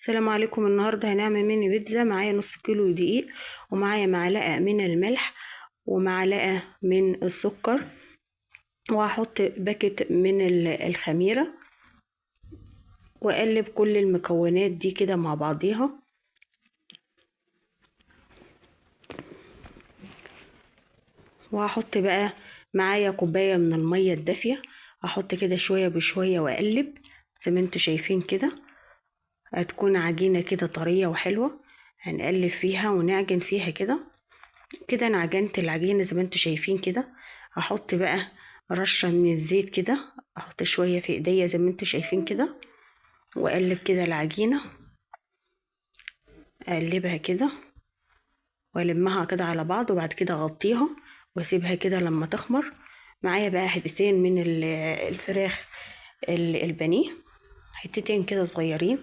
السلام عليكم. النهارده هنعمل ميني بيتزا. معايا نص كيلو دقيق، ومعايا معلقه من الملح ومعلقة من السكر، وهحط باكت من الخميره، واقلب كل المكونات دي كده مع بعضيها. وهحط بقى معايا كوباية من المية الدافيه، هحط كده شوية بشوية واقلب زي ما انتوا شايفين كده. هتكون عجينه كده طرية وحلوه، هنقلب فيها ونعجن فيها كده كده. انا عجنت العجينة زي ما انتوا شايفين كده. هحط بقى رشه من الزيت كده، احط شوية في ايديا زي ما انتوا شايفين كده، واقلب كده العجينة، اقلبها كده والمها كده على بعض، وبعد كده اغطيها واسيبها كده لما تخمر. معايا بقى حتتين من الفراخ البانيه، حتتين كده صغيرين.